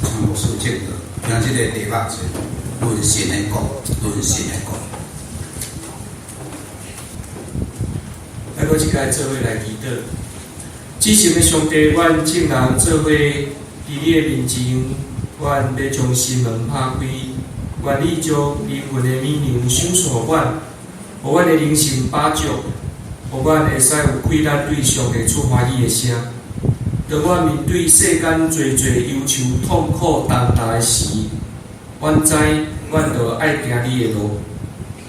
請牧師證道，今這個題目是論神的國，論神的國。來，閣一擺做伙來祈禱。至聖的上帝，阮眾人做伙佇你的面前，阮欲將心門拍開，願你將靈魂的米糧賞賜予阮，予阮的靈性飽足，予阮會使有氣力對上帝出歡喜的聲。當阮面對世間濟濟憂愁、痛苦、重擔的時，阮知阮著愛行你的路，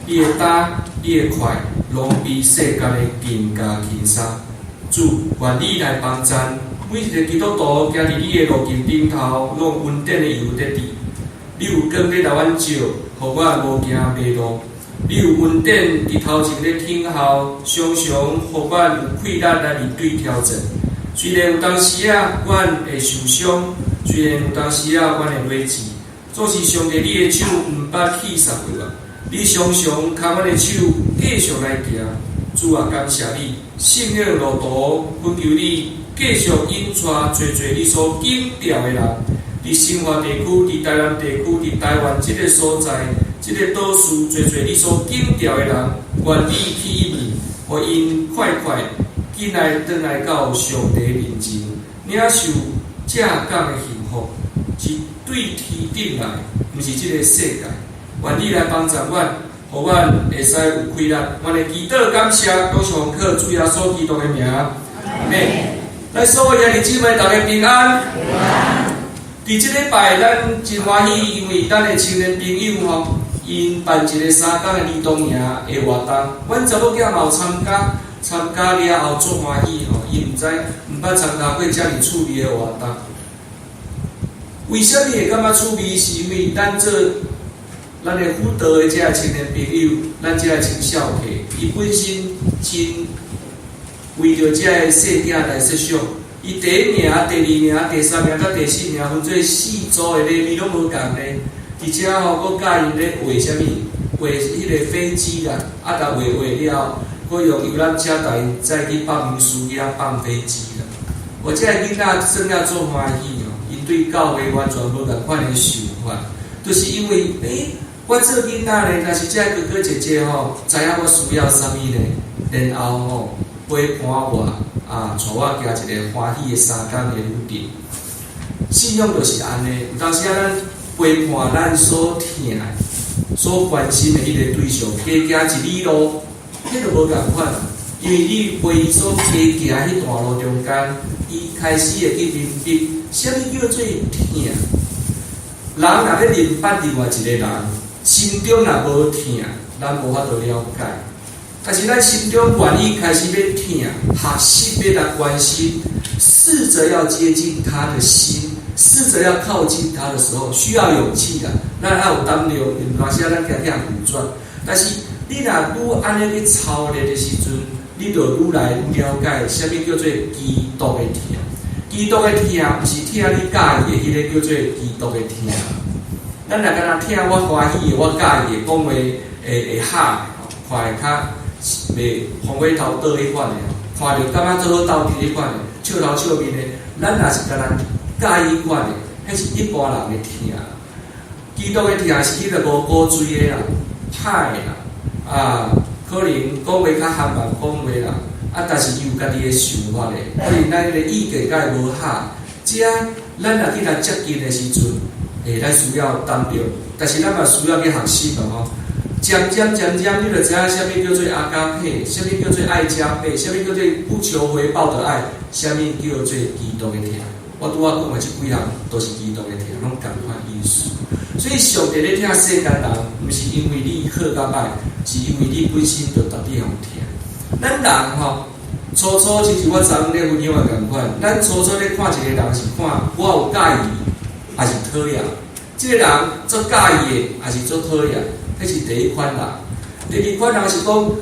你的擔、你的塊，攏比世間的更加輕鬆。主，願你來幫贊每一個基督徒行佇你的路徑頂頭，攏有恩典的油佇滴。你有光咧來阮照，予阮無驚迷路。你有恩典佇頭前咧聽候，常常予阮有氣力來面對挑戰。雖然有當時仔，阮會受傷；雖然有當時仔，阮會累志，總是上帝你的手毋捌棄殺過阮。你常常牽阮的手，繼續來行。主啊，感謝你，信仰路途，懇求你繼續引帶濟濟你所揀召的人，佇新化地區、佇台南地區、佇台灣這个所在、這个島嶼，濟濟你所揀召的人，願意去移民，予𪜶快快緊來轉來到上帝面前，領受正港的幸福，是對天頂來，毋是這个世界。願你來幫助阮，予阮會使有氣力。阮的祈禱感謝，攏是奉靠主耶穌基督的名。阿們。來，所有兄弟姊妹，大家平安。佇這禮拜，咱真歡喜，因為咱的青年朋友吼，𪜶辦一个3工的兒童營的活動，阮查某囝嘛有參加，參加了後足歡喜吼，伊毋知毋捌參加過遮爾趣味的活動。為啥物會感覺趣味？是因為咱做咱的輔導的這个青年朋友，咱這个青少客，伊本身真為著這个細囝來設想。伊第一名、第二名、第三名佮第四名分做四組的禮物攏無仝呢。而且吼，閣教𪜶咧畫啥物？畫彼个飛機啦，啊，共畫畫了後，閣用遊覽車帶𪜶載去北明書去遐放飛機啦。我這个囡仔算了足歡喜哦，𪜶對教會完全無仝款的想法，就是因為，我做囡仔咧，若是這个哥哥姐姐吼，知影我需要啥物呢？然後吼陪伴我。啊，帶我行一个歡喜的3工的旅程。信仰就是按呢，有當時仔咱陪伴咱所疼的、所關心的彼个對象，加行一里路，彼就無仝款。因為你陪伊所加行彼段路中間，伊開始會去明白，啥物叫做疼。人若欲認捌另外一个人，心中若無疼，咱無法度了解。但是咱心中願意開始欲疼，學習欲來關心，試着要接近他的心，試着要靠近他的時候，需要勇氣啦。咱愛有膽量，有當時仔咱驚驚拒絕。但是你若愈按呢去操練的時陣，你就愈來愈了解啥物叫做基督的疼。基督的疼，毋是疼你佮意的彼个叫做基督的疼。咱若敢若疼我歡喜的，我佮意的，講話會會合，看會較袂風火頭倒彼款的，看著感覺做好鬥陣彼款的，笑頭笑面的，咱若是敢若佮意款的，彼是一般人的疼。基督的疼是彼个無骨髓的啦，歹的啦，啊，可能講話較含慢講話啦，啊，但是伊有家己的想法的，可能咱彼个意見佮伊無合，這咱若去來接近的時陣，咱需要膽量，但是咱嘛需要去學習嘛吼。漸漸漸漸，你就知影啥物叫做阿加佩，啥物叫做愛加倍，啥物叫做不求回報的愛，啥物叫做基督的疼。我拄仔講的這幾項都是基督的疼，攏仝款意思。所以上帝咧疼世間人，毋是因為你好佮歹，是因為你本身就值得予疼。咱人吼，初初親像我昨昏咧分享的仝款，咱初初咧看一個人是看我有佮意，抑是討厭？這个人足佮意的，抑是足討厭？彼是第一款人。第二款人是講，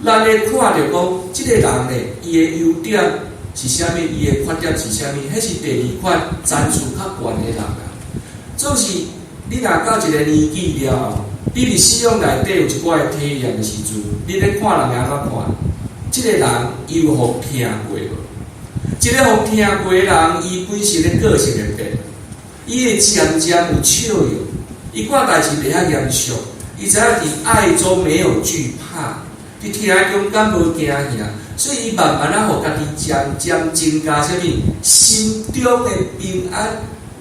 咱咧看著講，這个人咧，伊的優點是啥物，伊的缺點是啥物？彼是第二款層次較懸的人啊。總是你若到一个年紀了後，你佇信仰內底有一寡的體驗的時陣，你咧看人會按怎看？這个人伊有予疼過無？一个予疼過的人，伊本身的個性會變。伊會漸漸有笑容，伊看代誌袂遐嚴肅，伊知影佇愛中沒有懼怕，佇疼中間無驚嚇，所以伊慢慢仔予家己漸漸增加啥物心中的平安。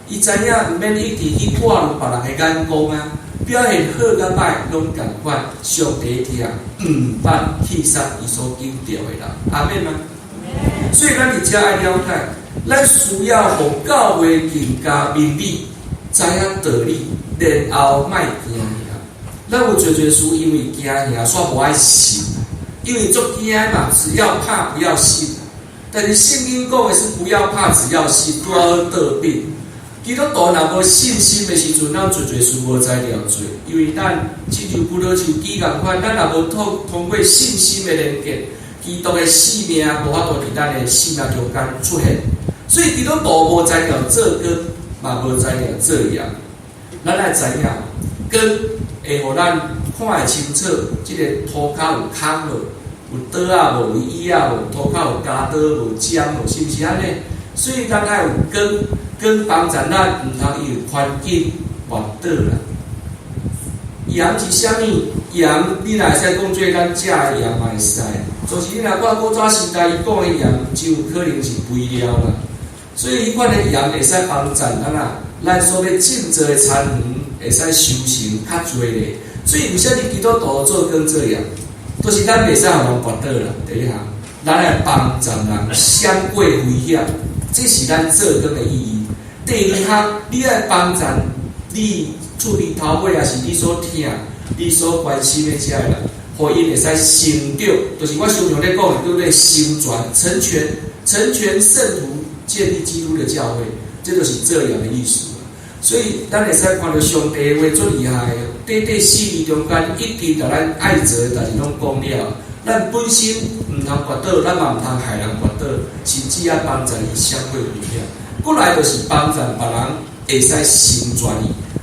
伊知影毋免一直去掛慮別人的眼光啊，表現好佮歹攏仝款，上帝疼，毋捌棄殺伊所揀著的人，阿們嗎？所以咱佇遮愛了解，咱需要予教會更加明理，知影道理，然後莫驚嚇。咱有濟濟事因為驚嚇，煞無愛信，因為足驚嘛，只要怕不要信。但是聖經講的是不要怕，只要信，拄好倒反。基督徒若無信心的時陣，咱濟濟事無才調做，因為咱親像葡萄樹枝仝款，咱若無通過信心的連結，基督的生命無法度佇咱的生命中間出現。所以基督徒無才調做光，嘛無才調做鹽。咱愛知影，光會予咱看會清楚，這个塗跤有空無，有桌仔無，有椅仔無，塗跤有鉸刀無，尖無，是毋是按呢？所以咱愛有光。光幫助咱毋通因為環境跋倒啦。鹽是啥物？鹽，你若會使講做咱食的鹽嘛會使。就是你若看古早時代，伊講的鹽真有可能是肥料啦。所以彼款的鹽會使幫助咱啊，咱所欲種植的田園會使收成較濟咧。所以為啥物基督徒做光做鹽？就是咱袂使予人跋倒啦。第一項，咱愛幫助人閃過危險，這是咱做光的意義。第二項，你愛幫助你厝邊頭尾，抑是你所疼、你所關心的這个人，予𪜶會使成長，就是我常常咧講的，對不對？成全、成全、成全聖徒，建立基督的教會，這就是這樣的意思。所以，咱會使看著上帝的話足厲害的，短短四字中間，一定共咱愛做的代誌攏講了。咱本身毋通跋倒，咱嘛毋通害人跋倒，甚至愛幫助伊閃過危險。過來就是幫助別人會使成全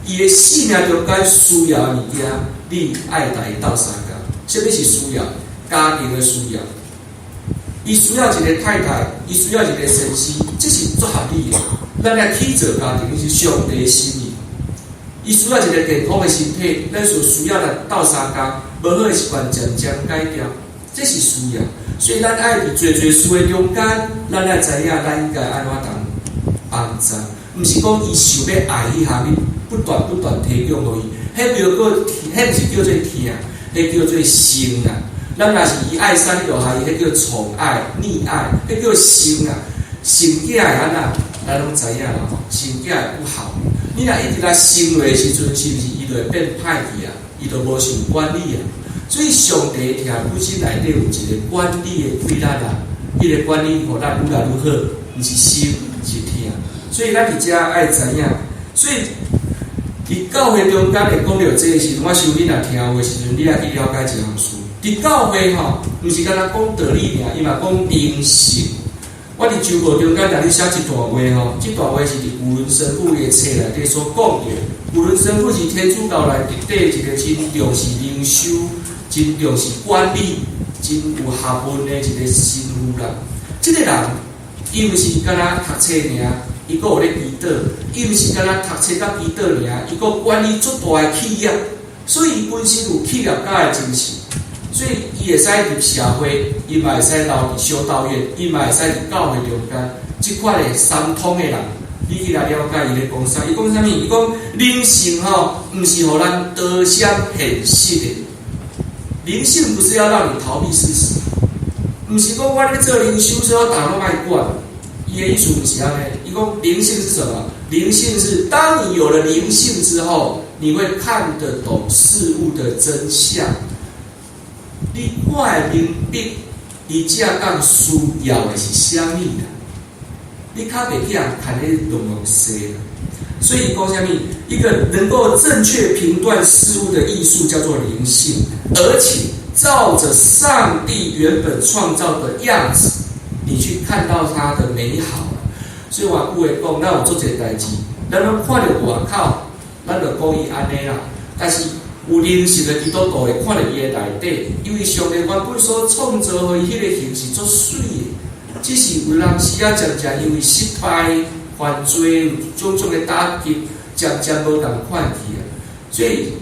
伊，伊的生命中間需要的物件，你愛共伊鬥相共。啥物是需要？家庭的需要。伊需要一个太太，伊需要一个先生，這是足合理的。咱來起造家庭是上帝的心意。伊需要一个健康的身體，咱所需要來鬥相共，無好的習慣漸漸改掉，這是需要。所以咱愛佇濟濟事的中間，咱愛知影咱應該按怎當幫助，毋是講伊想欲愛彼項，你不斷不斷提供予伊，彼叫做，彼毋是叫做疼，彼叫做寵啊。咱若是伊愛啥，你就予伊，彼叫寵愛、溺愛，彼叫寵啊。生囝會按怎？咱攏知影啦吼，生囝會不好。你若一直來寵落的時陣，是毋是伊就會變歹去啊？伊就無受管理啊。所以上帝疼本身內底有一個管理的規律啊，彼个管理予咱愈來愈好，毋是寵，是疼。所以咱佇遮愛知影，所以佇教會中間會講著這个時陣，我想你若聽有的時陣，你愛去了解一項事。佇教會吼，毋是干焦講道理爾，伊嘛講靈性。我佇週報中間共你寫一段話吼，這段話是佇古倫神父的冊內底所講著。古倫神父是天主教內底一個真重視靈修、真重視管理、真有學問的一個神父啦。這个人，伊毋是干焦讀冊爾，伊閣有咧祈禱；伊毋是干焦讀冊佮祈禱爾，伊閣管理足大的企業，所以伊本身有企業家的精神。所以伊會使入社會，伊嘛會使留佇修道院，伊嘛會使佇教會中間。這款的三通的人，你去來了解伊咧講啥？伊講啥物？伊講靈性吼，毋是予咱逃閃現實的。靈性不是要讓你逃避事實，毋是講我咧做靈修，所以我逐項攏愛管。伊的意思毋是按呢。伊講靈性是什麼？靈性是當你有了靈性之後，你會看得懂事物的真相。你看會明白，伊這講需要的是啥物啦？你較袂去予人牽咧弄弄西啦。所以講啥物？一個能夠正確評斷事物的藝術叫做靈性，而且照着上帝原本創造的樣子，你去看到它的美好。所以我有話講，咱有做一个代誌，咱攏看著外口，咱就講伊按呢啦。但是有靈性的基督徒會看著伊的內底，因為上帝原本所創造予伊彼个形是足媠的，只是有當時仔漸漸因為失敗，犯罪，有種種的打擊，漸漸無仝款去啊。所以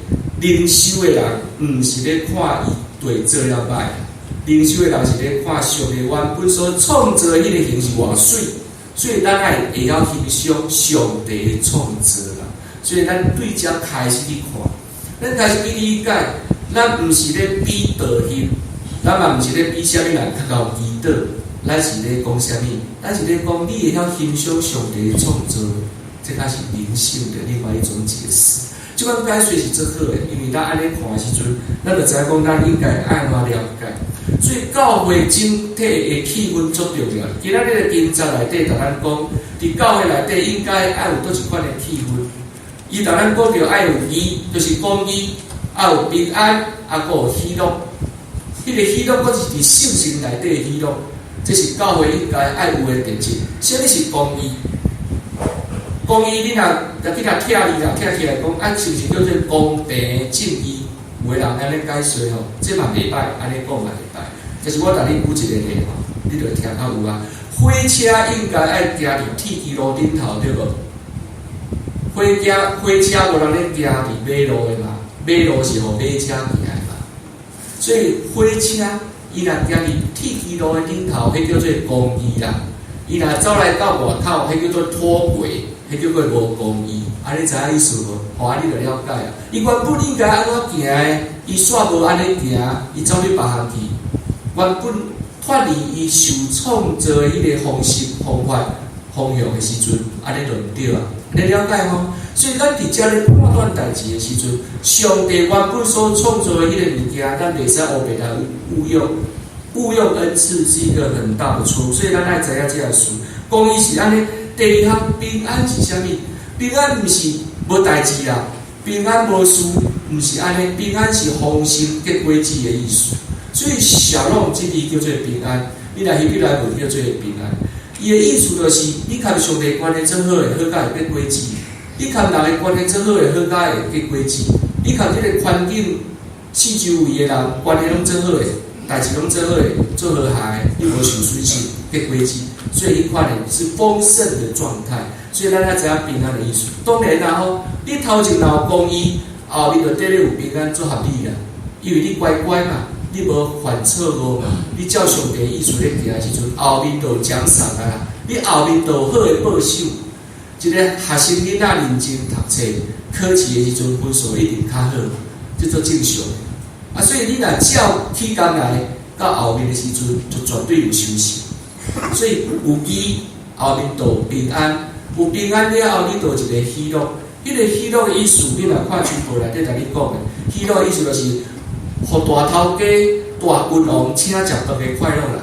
靈修的人，毋是咧看伊對做了歹，靈修的人是咧看上帝原本所創造的彼个形是偌媠，所以咱愛會曉欣賞上帝的創造啦。所以咱對遮開始去看，咱開始去理解，咱毋是咧比道行，咱嘛毋是咧比啥物人較𠢕祈禱，咱是咧講啥物？咱是咧講你會曉欣賞上帝的創造，這才是靈修的另外一種解釋。這款解說是足好的，因為咱按呢看的時陣，咱就知影講咱應該愛按怎了解。所以教會整體的氣氛足重要。今仔日的經節內底，共咱講，佇教會內底應該愛有佗一款的氣氛。伊共咱講著愛有義，就是公義，愛有平安，抑閣有喜樂。彼個喜樂，閣是佇聖神內底的喜樂，這是教會應該愛有的特質。啥物是公義？公義，你若若去共拆字啦，拆起來講，啊，是毋是叫做公平正義？有的人按呢解說吼，這嘛袂歹，按呢講嘛袂歹。但是我共你舉一個例吼，你就會聽較有啊。火車應該愛行佇鐵支路頂頭，對無？火車無人咧行佇馬路的嘛，馬路是予馬車行的嘛。所以火車伊若行佇鐵支路的頂頭，彼叫做公義啦。伊若走來到外口，彼叫做脫軌，彼叫做無公義。啊，你知影意思無？吼，啊，你就了解啊。伊原本應該按怎行的，伊煞無按呢行，伊走去別項去。原本脫離伊受創造的彼个方式、方法、方向的時陣，按呢就毋對啊。你了解吼？所以咱佇遮咧判斷代誌的時陣，上帝原本所創造的彼個物件，咱袂使烏白來誤用。誤用恩賜是一個很大的錯誤，所以咱愛知影這个事。公義是按呢，第二項平安是啥物？平安毋是無代誌啦，平安無事，毋是按呢，平安是豐盛結果子的意思。所以小龍這字叫做平安，你若希伯來文叫做平安。伊的意思就是，你佮上帝關係做好的，好甲會結果子；你佮人的關係做好的，好甲會結果子；你佮這个環境四周圍的人關係攏做好的，代誌攏做好的，做和諧，你無受損失，結果子。所以彼款的是豐盛的狀態。所以咱愛知影平安的意思。當然啦吼，你頭前若有公義，後面就綴咧有平安做合理啦。因為你乖乖嘛，你無犯錯誤嘛，你照上帝意思咧行的時陣，後面就有獎賞啊啦。你後面就有好的報酬。一個學生囡仔認真讀冊，考試的時陣分數一定較好，這做正常。啊，所以你若照起工來，到後面的時陣就絕對有收成。所以有義後面就有平安，有平安了後，你就有一個喜樂。彼個喜樂的意思，你若看書報內底共你講的，喜樂的意思就是，予大頭家、大君王請食飯的快樂啦。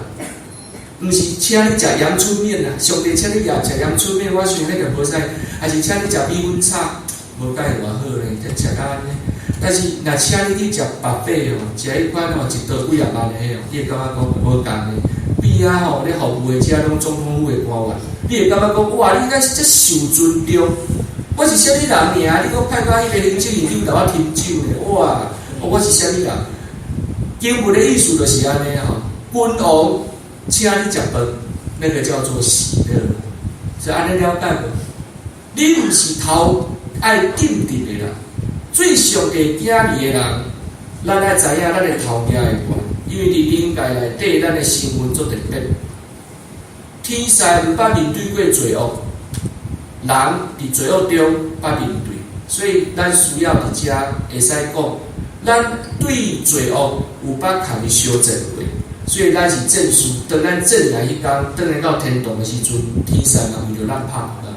毋是請你食陽春麵啦，上帝請你食食陽春麵，我想彼個無使，還是請你食米粉炒，無介偌好咧，才食到按呢。但是若請你去食 buffet 吼，食彼款吼一桌幾仔萬的彼哦，你會感覺講無仝的。比啊吼，咧服務的遮攏總統府的官員，你會感覺講哇，你敢是遮受尊重？我是啥物人爾？你閣派到彼個行政院長佇我斟酒呢？哇！我是啥物人？經文的意思就是按呢吼，君王請你食飯，那個叫做喜樂，是按呢了解無？你毋是頭愛定直的啦，做上帝囝兒的人，咱愛知影咱的頭名會懸，因為佇靈界內底，咱的身份足特別。天使毋捌面對過罪惡，人佇罪惡中捌面對，所以咱需要佇遮會使講，咱對罪惡有捌共伊相戰過，所以咱是戰士。當咱戰來彼工，轉來到天堂的時陣，天使嘛為著咱拍鼓。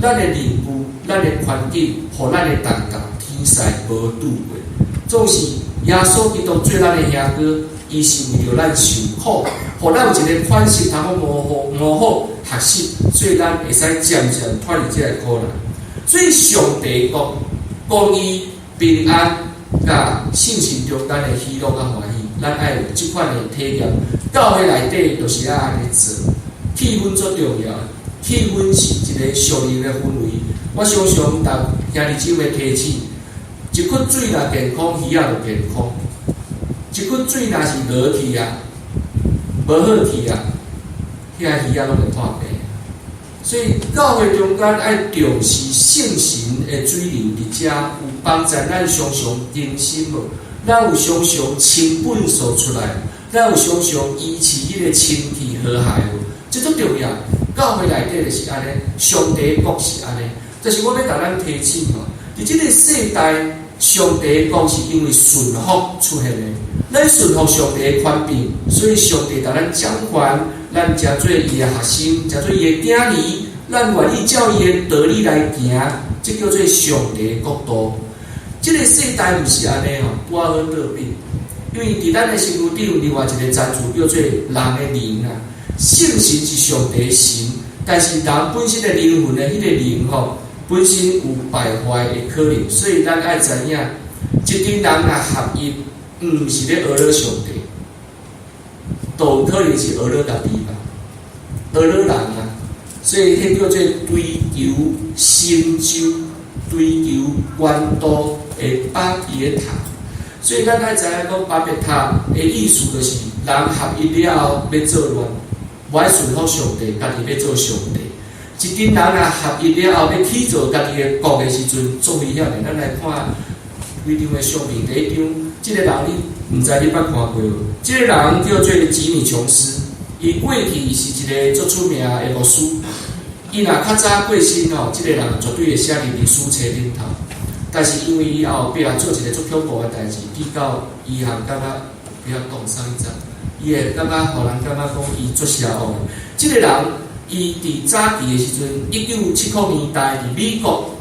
咱的認知、咱的環境，予咱的重擔，天使無拄過。總是耶穌基督做咱的兄哥，伊是為著咱受苦，予咱有一個款式通好模仿、模仿學習，所以咱會使漸漸脫離這个苦難。所以上帝國、公義、平安、佮聖神中間的喜樂佮歡喜，咱愛有這款的體驗。教會內底就是愛按呢做，氣氛足重要。氣氛是一個屬靈的氛圍。我常常逐兄弟姊妹提醒：一窟水若健康，魚仔就健康；一窟水若是濁去啊，無好去啊，遐魚仔攏會破病。所以教會中間愛重視聖神的水流佇遮，有幫助咱常常更新無？咱有常常清糞掃出來，咱有常常維持彼個清氣和諧無？這足重要。教會內底就是按呢，上帝國是按呢。但是我欲共咱提醒吼，佇這个世代，上帝國是因為順服出現的。咱順服上帝的權柄，所以上帝共咱掌權，咱成做伊的學生，成做伊的囝兒，咱願意照伊的道理來行，這叫做上帝的國度。這个世代毋是按呢吼，拄仔好倒反。因為佇咱的身軀頂有另外一个層次，叫做人的靈啊。聖神是上帝的神，但是人本身的靈魂的彼个靈吼，本身有敗壞的可能，所以咱愛知影，一群人若合一，毋是咧學了上帝，都有可能是學了家己吧，學了人啊。所以彼叫做追求成就、追求權度的巴別塔。所以咱愛知影講巴別塔的意思就是人合一了後欲作亂，無愛順服上帝，家己欲做上帝。一群人若合一了後欲起造家己的國的時陣，足危險的。咱來看幾張的相片，第一張，這个人你毋知你捌看過無？這个人叫做吉米瓊斯，伊過去是一个足出名的牧師。伊若較早過身吼，這个人絕對會寫佇歷史冊頂頭。但是因為伊後壁做一个足恐怖的代誌，結到伊通感覺比較動上一張，伊會感覺予人感覺講伊足邪惡。這个人伊佇早期的時陣，1970年代佇美國，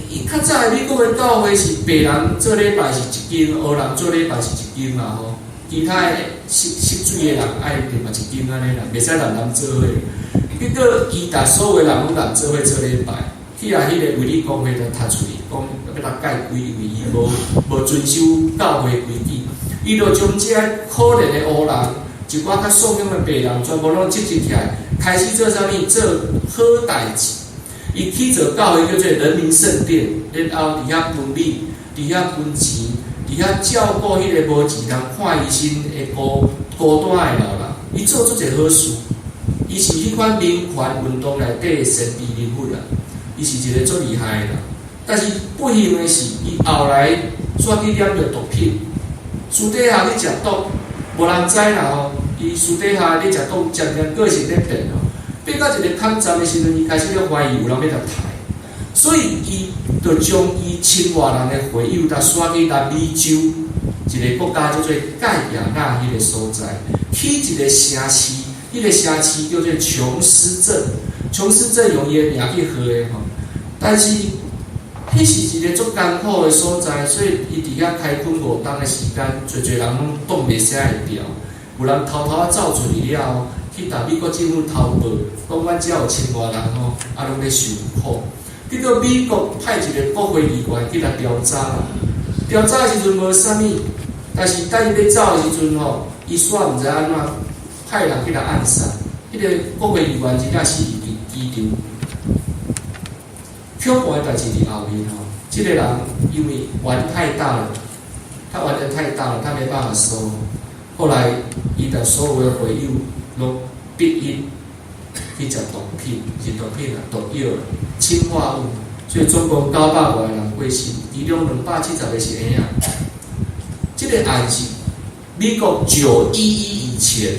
伊較早的美國的教會是白人做禮拜是一間，黑人做禮拜是一間嘛吼。其他的色色水的人愛另外一間按呢啦，袂使男男做伙。結果伊共所有人攏共做伙做禮拜，去予彼个衛理公會就踢出去，講欲共解規，因為伊無遵守教會規矩。伊就將這可憐的黑人，一寡較爽勇的白人，全部攏集結起來，開始做啥物？做好代誌。伊起造教會叫做人民聖殿，然後佇遐分米，佇遐分錢，佇遐照顧彼个無錢人看醫生的孤孤單的老人。伊做足濟好事，伊是彼款民權運動內底的先驅人物啦。伊是一个足厲害的人，但是不幸的是，伊後來煞去染著毒品，私底下咧食毒，無人知啦吼。伊私底下咧食毒，漸漸個性咧變吼，變到一个坎站的時陣，伊開始咧懷疑有人欲共刣，所以伊就將伊千外人的會友，共徙去南美洲一个國家叫做蓋亞納彼个所在，起一个城市，彼个城市叫做瓊斯鎮，瓊斯鎮用伊的名去號的吼。但是，彼是一个足艱苦的所在，所以伊佇遐開墾5冬的時間，濟濟人攏擋袂啥會牢，有人偷偷仔走出去了後，去共美國政府偷報，講阮遮有千外人吼，啊攏咧受苦。結果美國派一个國會議員去來調查啦，調查的時陣無啥物，但是等伊欲走的時陣吼，伊煞毋知按怎派人去來暗殺，彼个國會議員真正死佇機場。恐怖的代誌佇後面吼，這个人因為玩太大了，他玩得太大了，他沒辦法收。後來，伊的所有的會友攏逼伊去食毒品，是毒品啊，毒藥、氰化物。所以總共900外个人過身，其中270個是嬰仔。這个案是美國9/11以前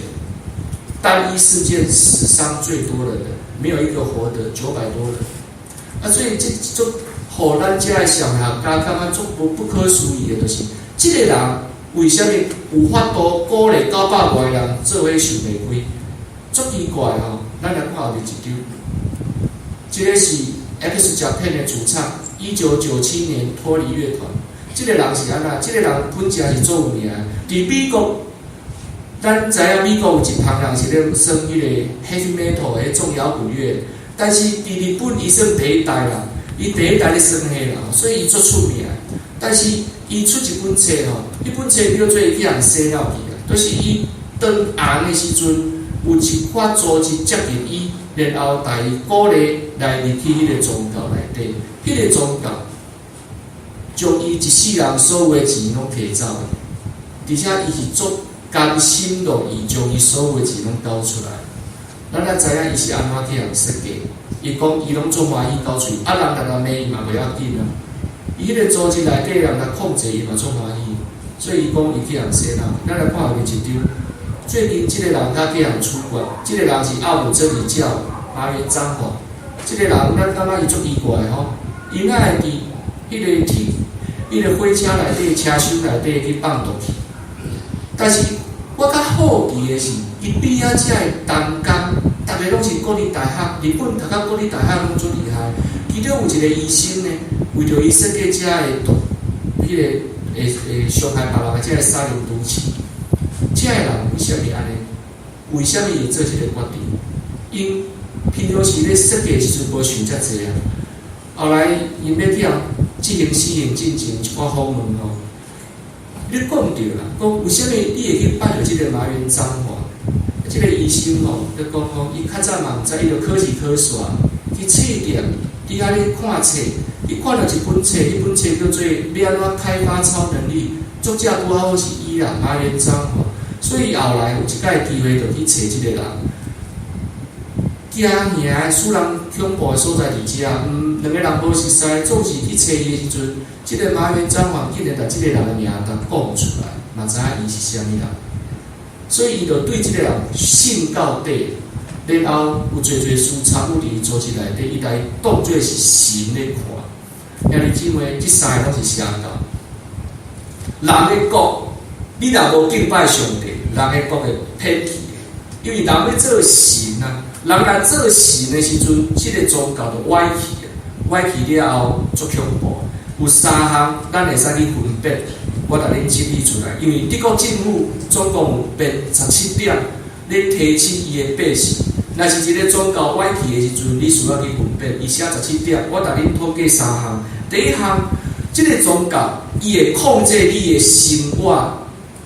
單一事件死傷最多的人，沒有一個活的，900多人。啊，所以這足予咱遮的神學家感覺足不可思議的，就是這个人為啥物有法度鼓勵900外个人做伙想袂開？足奇怪吼！咱來看後面一張，這个是 X Japan 的主唱，1997年脫離樂團。這个人是按怎？這个人本正是足有名。佇美國，咱知影美國有一幫人是咧耍彼个 heavy metal 的重搖滾樂。但是佇日本，伊算第一代啦，伊第一代咧耍彼啦，所以伊足出名。但是伊出一本冊吼，彼本冊叫做去予洗腦去啊，就是伊當紅的時陣，有一寡組織接近伊，然後共伊鼓勵來入去彼个宗教內底，彼个宗教將伊一世人所有的錢攏提走，而且伊是足甘心樂意將伊所有的錢攏交出來。咱才知影伊是按怎去予設計。伊講伊攏足歡喜鬥喙，啊人共伊罵伊嘛袂要緊啊。伊彼個組織內底人共控制伊嘛足歡喜，所以伊講伊去予洗腦。咱來看後面一張，最近這個人才去予處決，這個人是奧姆真理教麻原彰晃。這個人咱感覺伊足奇怪吼，伊哪會佇彼個鐵、彼個火車內底、車廂內底去放毒氣？但是我較好奇的是，伊比仔遮的同工，逐个攏是國立大學，日本讀到國立大學攏足厲害。其中有一個醫生呢，為著伊設計遮个毒，彼個會會傷害別人的這个沙林毒氣，這个人為啥物按呢？為啥物會做這个決定？𪜶平常時咧設計時陣無想遮濟啊。後來𪜶欲去予執行死刑進前一寡訪問吼，你講著啦，講為啥物你會去拜著這個麻原彰晃？這個醫生吼，就講講，伊較早嘛毋知，伊就考試考煞去冊店，佇遐咧看冊，伊看著一本冊，彼本冊叫做《欲按怎開發超能力》，作者拄好是伊啦，麻原彰晃，所以後來有一擺機會，就去揣這個人。驚嚇使人恐怖的所在佇遮，兩個人無熟似，總是去揣伊的時陣，這個麻原彰晃竟然共這個人的名共講出來，嘛知影伊是啥物人，所以伊就對這個人信到底，然後有濟濟事參與佇組織內底，伊來當做是神咧看。兄弟姊妹，這三個攏是邪教。人的國，你若無敬拜上帝，人的國會偏去，因為人欲做神啊。人來做神的時陣，這個宗教就歪去啊！歪去了後，足恐怖。有三項，咱會使去分別。我共恁整理出來，因為德國政府總共有編17點咧提醒伊的百姓。若是一個宗教歪去的時陣，你需要去分別。伊寫十七點，我共恁統計三項。第一項，這個宗教伊會控制你的生活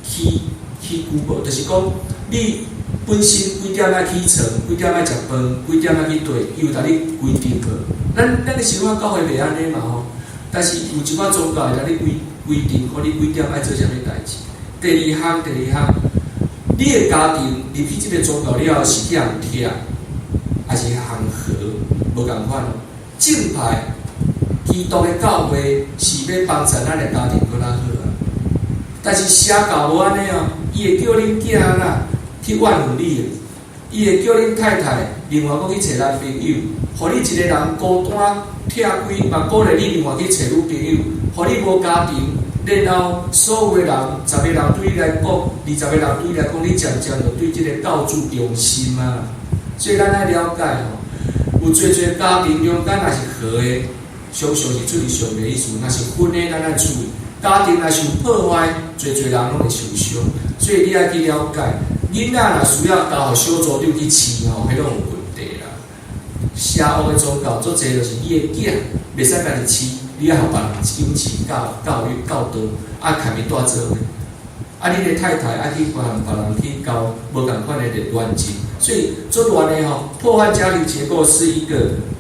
起居無，就是講你本身幾點愛起床，幾點愛食飯，幾點愛去綴，伊有共你規定無？咱的生活教會袂按呢嘛吼。但是有一寡宗教會共你規定，看你幾點愛做啥物代誌。第二項，你的家庭入去這個宗教了後是去予拆，抑是予和，無仝款哦。正派基督的教會是欲幫助咱的家庭閣較好啊。但是邪教無按呢哦，伊會叫恁囝啊去怨恨你，伊會叫恁太太另外閣去揣男朋友，予你一個人孤單拆開，嘛鼓勵你另外去揣女朋友，予你無家庭，然後所有的人，十個人對你來講，20個人對你來講，你漸漸就對這個教主忠心啊。所以咱愛了解吼，有濟濟家庭中間若是和的，常常是出自上帝意思；若是分的，咱愛注意。家庭若是有破壞，濟濟人攏會受傷。所以你愛去了解，囡仔若需要交予小組長去飼吼，彼攏有問題啦。邪惡的宗教足濟，就是你的囝袂使家己飼，你愛予別人養飼教教育教導，啊，共伊帶做伙。啊，你的太太愛去共別人去交無仝款的戀情，所以足亂的吼，破壞家庭結構是一個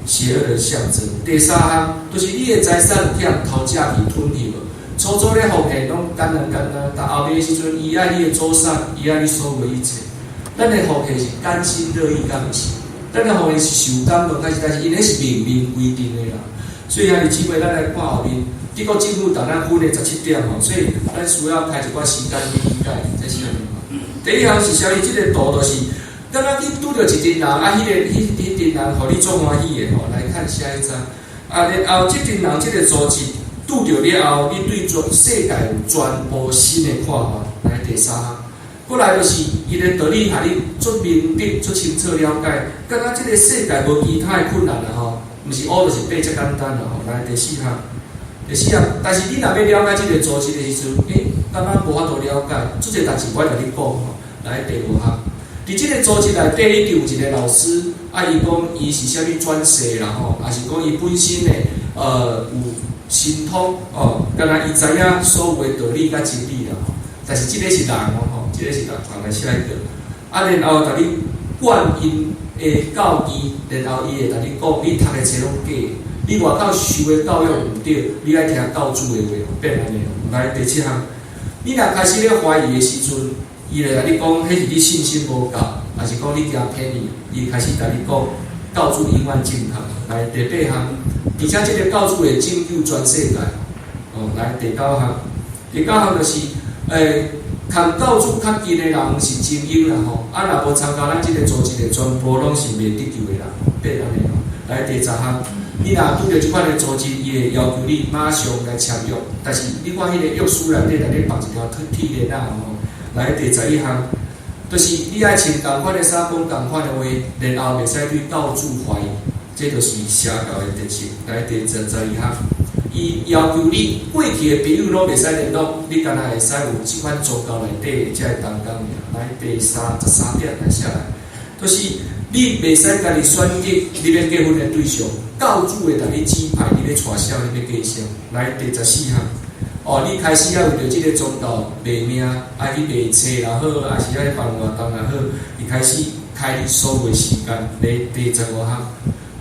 邪惡的象徵。第三項就是你的財產有去予偷食去吞去無？初初咧奉獻攏簡單簡單，但後尾時陣，伊愛你的祖產，伊愛你所有的一切。咱的奉獻是甘心樂意，敢毋是？咱的奉獻是受感動，但是𪜶彼是明文規定的啦。所以兄弟姊妹，咱來看後面，德國政府共咱分的十七點吼，所以咱需要開一寡時間去理解。這是啥物？第一項是啥物？這個圖就是，敢若去拄著一群人，啊，彼個彼彼群人予你足歡喜的吼。來看下一張。啊，然後這群人這個組織拄著了後，你對全世界有全部新的看法。來第三項，過來就是伊的道理，予你足明白、足清楚了解。敢若這個世界無其他的困難啦吼，毋是烏就是白遮簡單啦吼。來第四項，第四項，但是你若欲了解這個組織的時陣，感覺無法度了解，足濟代誌我會共你講吼。來第五項，佇這個組織內底一定有一個老師，啊，伊講伊是啥物轉世啦吼，抑是講伊本身的有神通哦，敢若伊知影所有的道理佮真理啦吼。但是這個是人哦吼，這個是人，來下一個。啊，然後共你灌𪜶的教義，然後伊會共你講，你讀的冊攏假，你外口受的教育毋對，你愛聽教主的話，變按呢。來第七項，你若開始咧懷疑的時陣，伊會共你講，彼是你信心無夠，抑是講你驚騙伊，伊開始共你講，教主永遠正確。來第八項，而且這個教主會拯救全世界。哦，來第九項，第九項就是，共教主較近的人是精英啦吼，啊，若無參加咱這個組織的，全部攏是袂得救的人，變按呢吼。來第十項，你若拄著這款的組織，伊會要求你馬上來簽約，但是你看彼個約書內底，內底綁一條鐵鏈仔吼。來第十一項，就是你愛穿仝款的衫，講仝款的話，然後袂使對教主懷疑，這就是邪教的特色。來第十二項。伊要求你過去的朋友攏袂使聯絡，你敢若會使有這款宗教內底的這个同工爾。來第33點來寫來，就是你袂使家己選擇你欲結婚的對象，教主會共你指派你欲娶誰，你欲嫁誰。來第十四項，哦，你開始愛為著這個宗教賣命，愛去賣冊也好，抑是愛辦活動也好，伊開始開你所有的時間。來第十五項，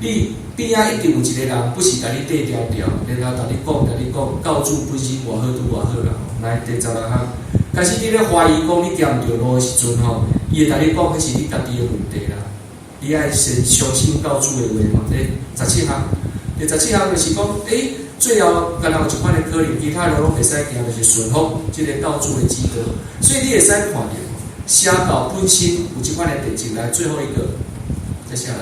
你邊仔一定有一個人，不時共你綴條條，然後共你講，共你講，教主本身偌好，拄偌好啦。來第十六項，開始你咧懷疑講你行毋著路的時陣吼，伊會共你講，彼是你家己的問題啦。你愛先相信教主的話吼。第十七項，第十七項就是講，最後敢若有一款的可能，其他路攏袂使行，就是順服這個教主的指導。所以你會使看著，邪教本身有這款的特質。來，最後一個，再下來。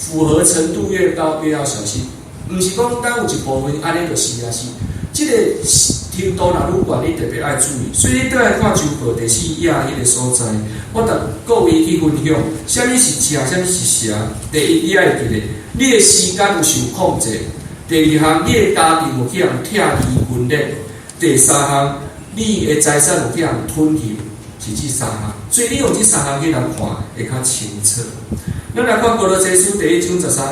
符合程度越高，越要小心。毋是講單有一部分按呢就是啊是，這個程度若愈懸，你特別愛注意。所以你倒來看周報第四頁彼個所在，我共各位去分享，啥物是正，啥物是邪。第一，你愛記得，你的時間有受控制；第二項，你的家庭有去予拆離分裂；第三項，你的財產有去予吞去，是這三項。所以你用這三項去來看，會較清楚。咱來看歌羅西書第一章十三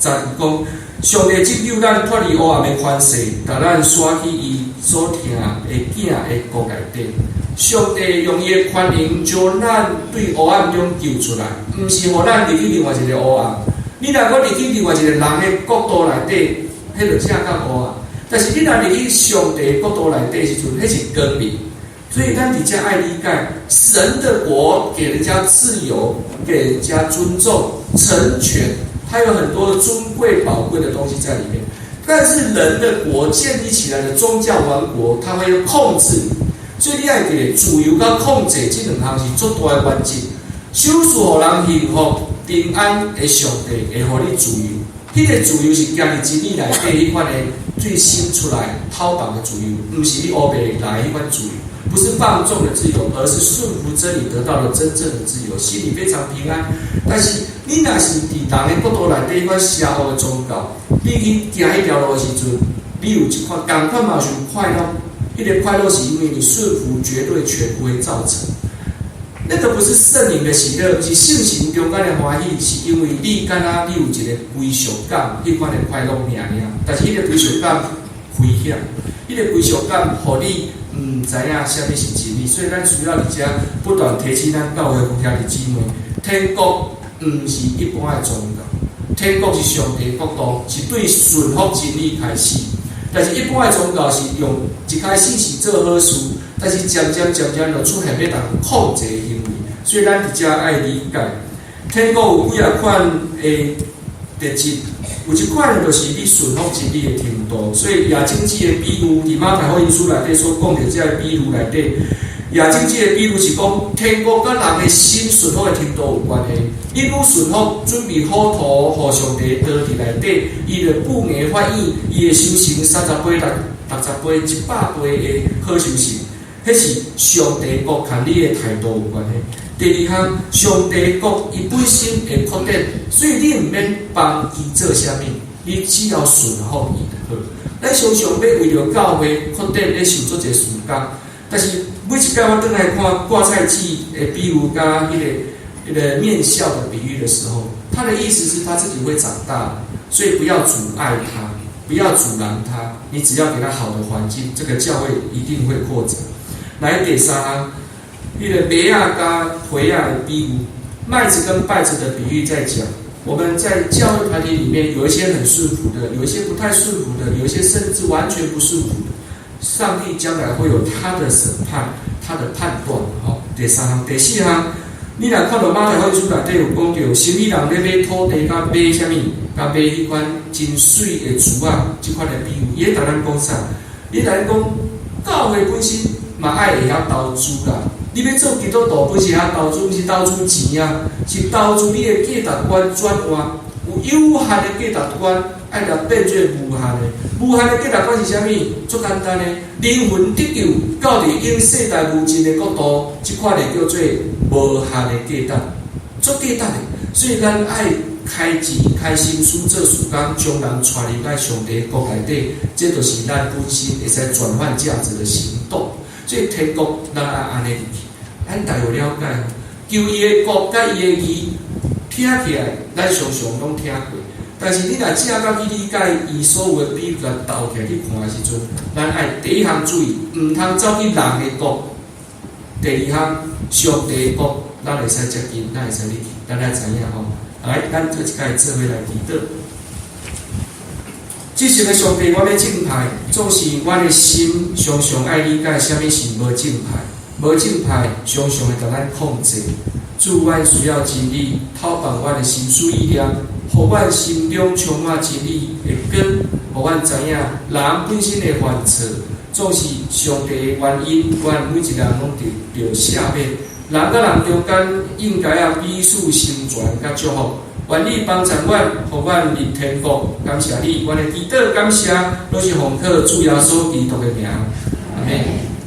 節，伊講上帝拯救咱脫離黑暗的權勢，共咱徙去伊所疼的囝的國內底。上帝用伊的權能將咱對黑暗中救出來，毋是予咱入去另外一個黑暗。你若閣入去另外一個人的國度內底，彼就正較黑暗。但是你若入去上帝國度內底時陣，彼是光明。所以咱佇遮愛理解，神的國給人家自由，給人家尊重、成全，它有很多尊貴寶貴的東西在裡面。但是人的國建立起來的宗教王國，它會控制你。所以你愛記得，自由佮控制這兩項是足大的原則。賞賜予人幸福、平安的上帝會予你自由。彼個自由是行佇真理內底彼款的最新出來透放的自由，毋是你烏白來彼款自由。不是放縱的自由，而是順服真理得到了真正的自由，心裡非常平安。但是你若是佇人的國度內底彼款邪惡的宗教，你去行彼條路的時陣，你有一款仝款嘛是有快樂，彼個快樂是因為你順服絕對權威造成。那個不是聖靈的喜樂，是聖神中間的歡喜，是因為你敢若你有一個歸屬感，彼款的快樂爾爾。但是彼個歸屬感危險，彼個歸屬感予你毋知影啥物是真理，所以咱需要佇遮不斷提醒咱教會兄弟姊妹，天國毋是一般的宗教，天國是上帝國度，是對順服真理開始。但是一般的宗教是用一開始是做好事，但是漸漸漸漸就出現欲共控制的行為，所以咱佇遮愛理解，天國有幾仔款的特質，有一款就是你順服真理的程度。所以亞種子的比喻，佇馬太福音書內底所講著這个比喻內底，亞種子的比喻是講天國佮人的心順服的程度有關係。你愈順服，準備好土，予上帝倒佇內底，伊就布芽發莖，伊會收成30倍、60倍、100倍的好收成。彼是上帝國佮你的態度有關係。第二項，上帝國伊本身會擴展，所以你毋免幫伊做啥物，你只要順服伊就好。咱常常欲為著教會擴展咧受足濟時間，但是每一擺我轉來看掛菜子的比喻，佮彼個麵酵的比喻的時候，他的意思是他自己會長大，所以不要阻礙他，不要阻攔他，你只要給他好的環境，這個教會一定會擴展。來第三項，彼個麥仔佮皮仔的比喻，麥子跟稗子的比喻在講，我們在教會團體裡面有一些很順服的，有一些不太順服的，有一些甚至完全不順服的。上帝將來會有他的審判，他的判斷。好，第三項、第四項，你若看著馬太福音書內底有講著，生意人咧買土地佮買啥物，佮買彼款真媠的珠仔，這款的比喻，伊咧共咱講啥？伊共咱講，教會本身嘛愛會曉投資啦。你欲做基督徒，本是曉投資，毋是投資錢啊，是投資你的價值觀轉換。有有限的價值觀，愛來變做無限的。無限的價值觀是啥物？足簡單的，靈魂得救到佇永世代無盡的國度，這款的叫做無限的價值，足價值的。所以咱愛開錢、開心思做事工，將人帶入來上帝國內底，這就是咱本身會使轉換價值的行動。所以天國咱愛按呢入去，咱大有了解。求伊的國佮伊的義，聽起來咱常常攏聽過，但是你若正較去理解伊所有的比喻，共兜起來去看的時陣，咱愛第一項注意，毋通走去人的國；第二項，上帝的國，咱會使接近，咱會使入去，咱愛知影吼。來，咱做一擺做伙來祈禱。至聖的上帝，我欲正派，總是阮的心常常愛理解啥物是無正派，無正派常常會共咱控制。主，阮需要真理，透放阮的心思意念，予阮心中充滿真理的光，予阮知影人本身的犯錯，總是上帝的原因，阮每一個人攏得著赦免。人佮人中間應該要彼此成全佮祝福。願你幫助阮，予阮入天國。感謝你，阮的祈禱感謝，攏是奉靠主耶穌基督的名。阿們。